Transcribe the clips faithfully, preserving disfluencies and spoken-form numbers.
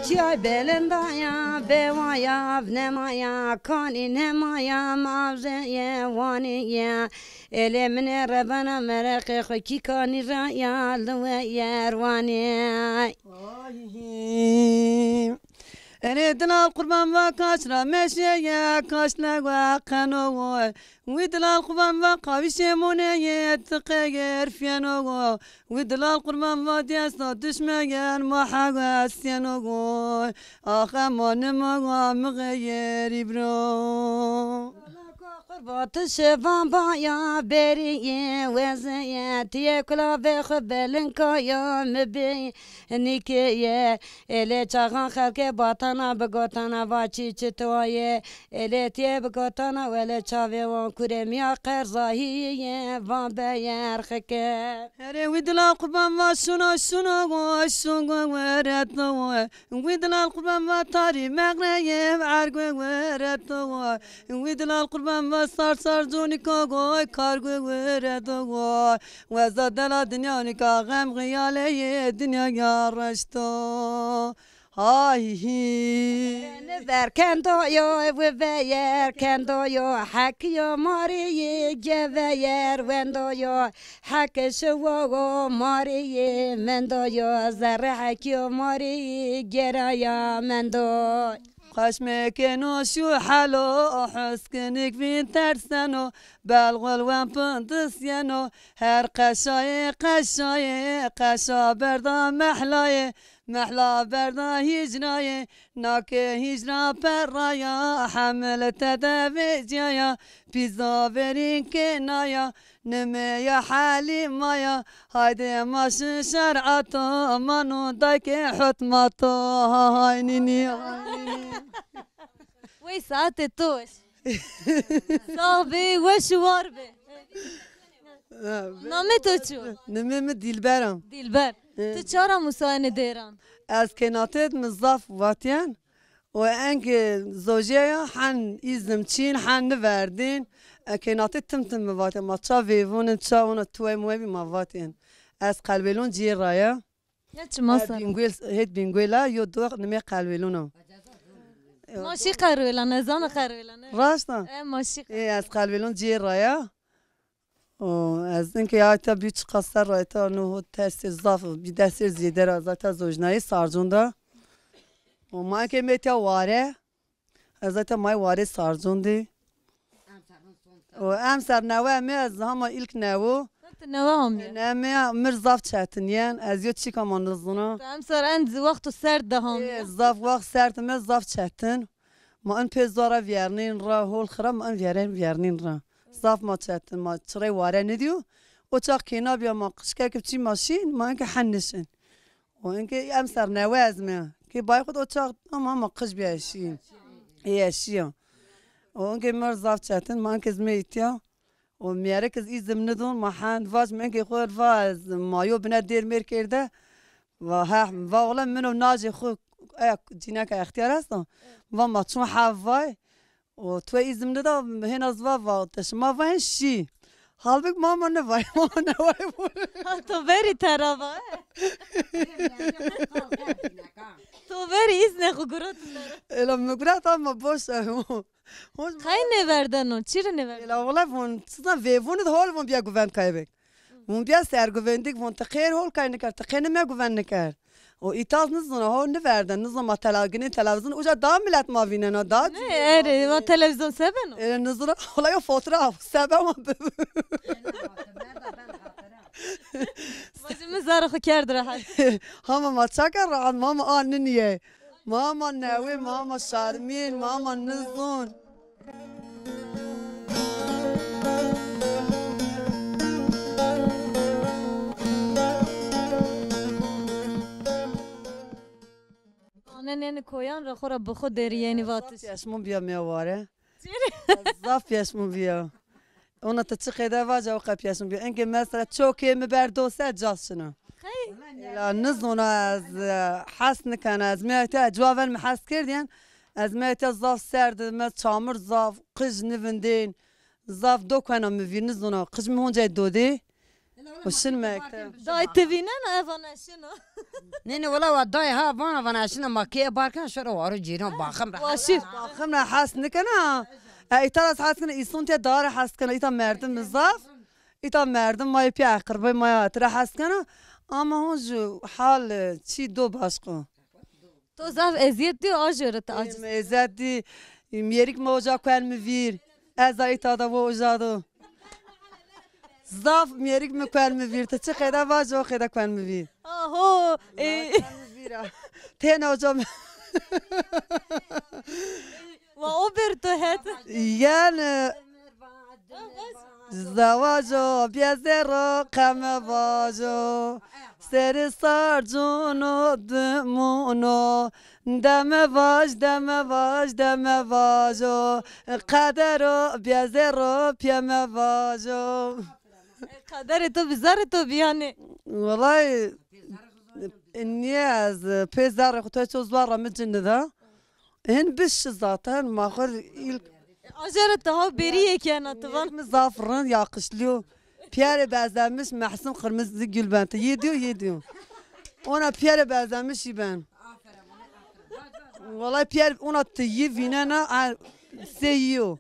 Çiyay belenda ya, bewa ya, vnema ya, kanî nema ya, mavze ye, wanî ye. Elê min ê rebena mereqê xo kî kanî ra ya, liwe yer wanî. Ay. Erê dilal qurban va kaç ra meşeye, kaç lewa qeno woy. Wî dilal qurban va qawîşê moneye, ti qeyer fiyeno wo. Wî dilal qurban va diyesta duşmeyen ma hewes yeno wo. Axe ma nima wa mi xeyerî bro. Qurbatişê van baya berî yê wezeye, tiyê kula be xwe belinkaya mi bê nîkeye. Elê çaxan xelkê batana bi gotana va çî çi toye. Elê tiyê bi gotana welê çavê wan kurê miya qerzahî yê van beyer xike. Herê wî dila qurban va şuna şuna go şun go were to. Wî dilal qurban va tarî meqreyê ergo were to. Wî dilal qurban va sar sar zonî ka goy kargo were to. Weza dela dinya nîka xem xiyaleyê dinya ya reşto. Hay hî. Ni ver kendo yo, vi veyer kendo yo, hek yo marî geveyer wendo yo. Heke şiwo marî mendo yo, zerre hekî marî geraya mendo. Xeşmekeno şu helo, huskinik vîn terseno, belxul wen pindis yeno, her qeşayê qeşayê, qeşa berda mehlayê, mehla berda hîcrayê, nake hîcra perraya, hemil tede veciyaya, pîza verîn kenaya, Nimê ya Helîma ya, haydi ma şin şer'ato, ma nû dayke hutmato, ha hay nînî, hay nînî. Wey saetê to weş. Sax bê, weş û war bê. Namê to çi yo? Nimê mi Dîlber a. Dîlber. Hı. Ti çara musayene dêran? Ez kênatêd mi zaf vatîyen. O enge zojîya ya hen îznim çîn, hen niverdîn. E, kênatê tim tim mi vatên, ma ça veyvûn in, ça ona tuwey muwey bî ma vatên. Ez Qelwêlûn ciyê ra ya. Ya çima ser? Bîngwêl, hêt Bîngwêl a, yo do nimê Qelwêlûn o. Ma şî Qelwêlan, ez zana Qelwêlan, ne? Raşt a? E, ma şî Qelwêlan. Ê, ez Qelwêlûn ciyê ra ya. O, ez inkê ayta bî çiqa ser ra, ayta no ho tersê zaf, bî desê zêde ra, ez ayta zojnayê Sarcûn da. O, ma inkê metya ware. Ez ayta may ware Sarcûn dî. O, emser newe mi ez hama ilk newo. Ti newe hamîye? Ne mi, mir zaf çetin yen. Ez yo çîka ma nizûna. Ti emser en wexto serd de hamîye? Ê, zaf wext serd mi zaf çetin. Ma in pê zora viyernîn ra, hol xira ma in viyeren viyernîn ra. Zaf ma çetin, ma çirey ware nidîyo. O çax kêna bîya ma qijkek bi çî ma şîn, ma inkê hen nişin. O inkê emser newe ez mi. Kê bay xud o çax ama ma qij bîya şîn. Ê eşîya. O inkê mir zaf çetin, ma inkê zimê îtya. O miyerek iz îzim nidon, ma hend vac mi inkê xwu va ez ma yo bine dêr mêr kerde. Va heh, va oğlan min o nacê xwu, e, cîneka extiyar esta. Va ma çûn hev vay. O tu îzim nida, hêna ez va, va te şima va hen şî. Halbik mama nivay, mama nivay. Ha, to verî tera va, e? To verî îzne xwu gurotin tera. Ela mi gurat ama boş e. Qey nêverdeno? Çi rê nêverdeno? Ela wele von, sizna vê, von de hol von biya guvend kaybek. Von biya serguvendik, von ti xêr hol kay nikerd, ti qê nime guvend nikerd. O îtaz nizona, ho niverde, nizona ma tela-, ginê televîzyon, uca da milet ma vînena, da. Ne, erê, ma televîzyon se beno? Erê, nizona, wele yo fotoğraf, sebe ma bi. Bacım, mi zara xo kerd rahat. Hama ma çaka rahat, ma ma a niniye. Mama newê, mama şarmîn, mama nizon. Anenê koyan ra xo ra bi xo derîyenî vatiş. Zaf pêşmûn bîya mi ya ware. Çi rê? Zaf pêşmûn bîya. Ona ti çi qeyde vaca o qe pêşmûn bîya. Enge mesela çokê mi berdo se ca şina. Qey? Ya nizona ez, e, hes nikena. Ez meyete cuwa ver mi hes kerdîyen. Ez meyete zaf serd, me çamur zaf, qij nivindên. Zaf do kena mi vîr nizona. Qij mi honca dodê. O şin mekteb. Dayê ti vînena, e vana şina. Nê, nê, wela wa dayê ha vana, vana şina ma keye bar kena, şora waro cîran baxim ra. Wa şî. Baxim ra hes nikena. E, îta ra hes kena, îson tê daha ra hes kena, îta merdim zaf. Îta merdim ma yê pîya, eqribay ma ya, tira hes kena. Ama hon ju hal, e, çî do başqo. To zaf ezîyet dîyo, ajo ra ti aciz. Ê, mi ezîyet dî, mêrik mi oca kuen mi vîr. Ez a îta da wo oca do. Zaf mêrik mi kuen mi vîr. Ti çi qeyde vajo, o qeyde kuen mi vîr. Aho, e. Kuen mi vîr a. Têna oca mi. Wa o bir to het. Yanî, zewajo bîye zêro qeme vajo. Serê sarcuno dimuno. Deme vaj, deme vaj, deme vajo. Qedero bîye zêro pîyeme vajo. Qederê to bi zerrê to bî yanî. Wellay, nîye ez pê zerrê xo, to ço zerra mi ci nida. Hin biş zaten, ma xo ilk. Aja ra ti ha berî yê kena ti van. Mi zaf rind, yakışlî yo. Pîyerê bezenmiş Mehsûn Qirmizî Gulbent. Yê dîyo, yê dîyo. Ona pîyerê bezenmiş î ben. Wellay pîyer ona ti yî vînena, a, sê yî yo.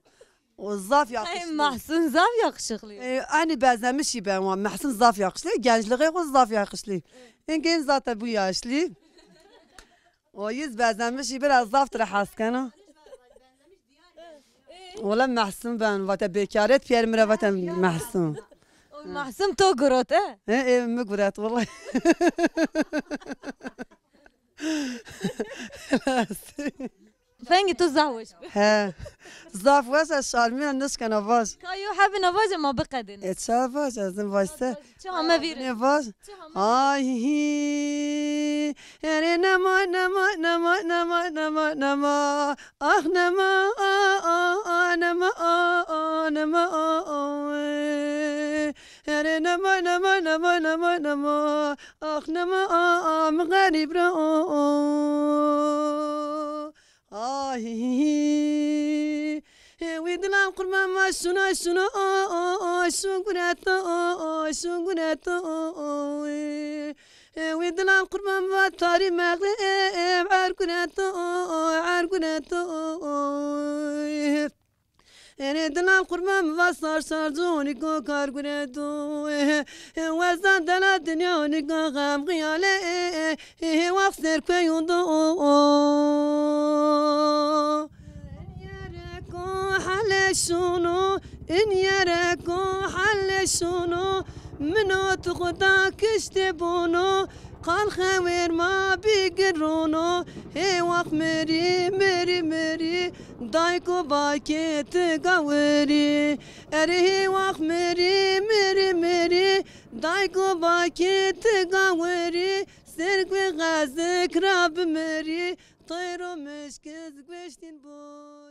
O zaf yakışıklı. Mahsun zaf yakışıklı. E, aynı benzemiş gibi ama Mahsun zaf yakışıklı. Gençliği o zaf yakışıklı. Engin zaten bu yaşlı. O yüz benzemiş gibi biraz zaf tira haskana. Ola Mahsun ben vate bekaret piyer mire vate Mahsun. O Mahsun to gurot e? He, e, mi guret vallahi. Fengê to zaf weş bi. He. Zaf weş, ez şarmîna nişkena vaj. Ka yo hebina vaje ma biqedêne. E, ça vaj, ez in vaj se. Çi hame vîr. Ne vaj? Çi hame vîr. Ay hi. Ere nema, nema, nema, nema, nema, nema. Ah nema, a, a, a, nema, a, a, nema, a, a, e. Ere nema, nema, nema, nema, nema. Ah nema, a, a, mi xerîb ra, o, o. Ay, hi, hi, hi. Ê, wî dilan qurban va şuna, şuna, o, o, o, şu guret, o, o, o, şu guret, o, o, o, ê. Ê, wî dilan qurban va tarî mexrib, er guret, o, o, o, er guret, o, o, o, ê. Êrê dilan qurban va sar sar zonî ko kar gureto. Wezan dela dinya nîka xem xiyale. Hê wax ser kueyo do. In yere ko hale şono, in yere ko hale şono. Mino tu xuda kişte bono. Qal xewêr ma bî girono, hê wax mirî, mirî, mirî, dayko bakê ti gawirî. Erê hê wax mirî, mirî, mirî, dayko bakê ti gawirî, ser guê xezik ra bimirî, teyro mişkiz gueştîn borî.